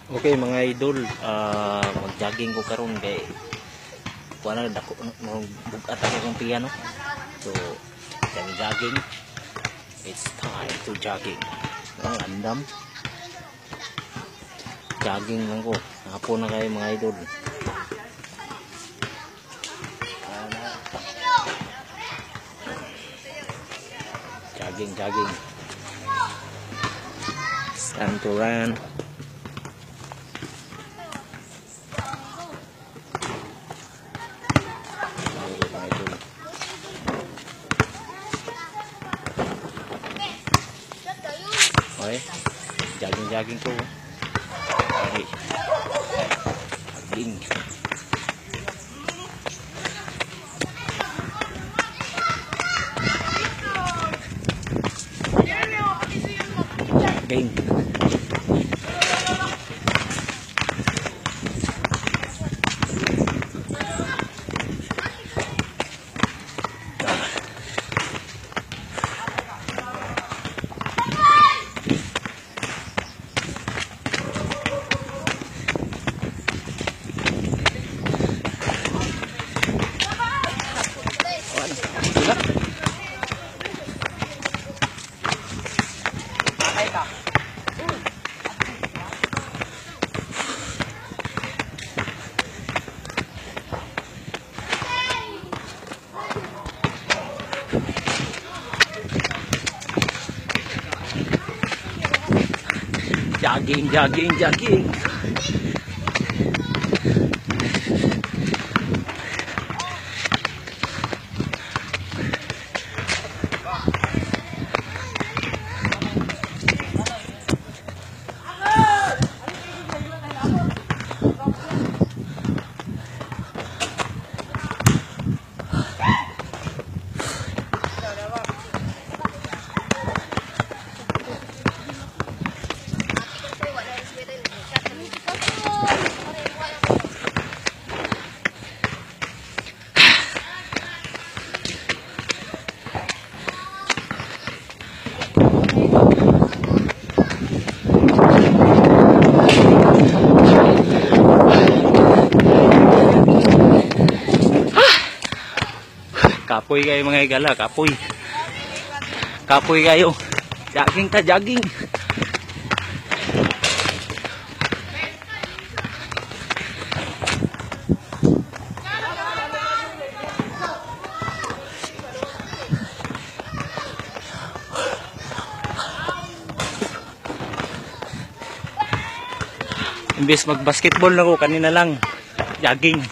Okay mga idol, mag-jogging ko karon kay kuan na dako bugat akong piano. So, kami jogging. It's time to jogging. Ang andam. Jogging lang ko. Hapon na kayo mga idol. Jogging, jogging. It's time to run. Okay, jogging-jogging ko. Okay. Jogging. Jogging. Jogging, jogging, jogging. Kapoy kayo mga higala, kapoy. Kapoy kayo. Jogging ta, jogging. Imbes mag-basketball na ko kanina lang, jogging.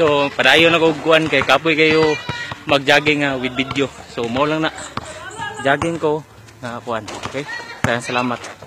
So padayon ako kuan kay kapoy kayo mag-jogging with video. So mo lang na jogging ko na kuan. Okay? Salamat.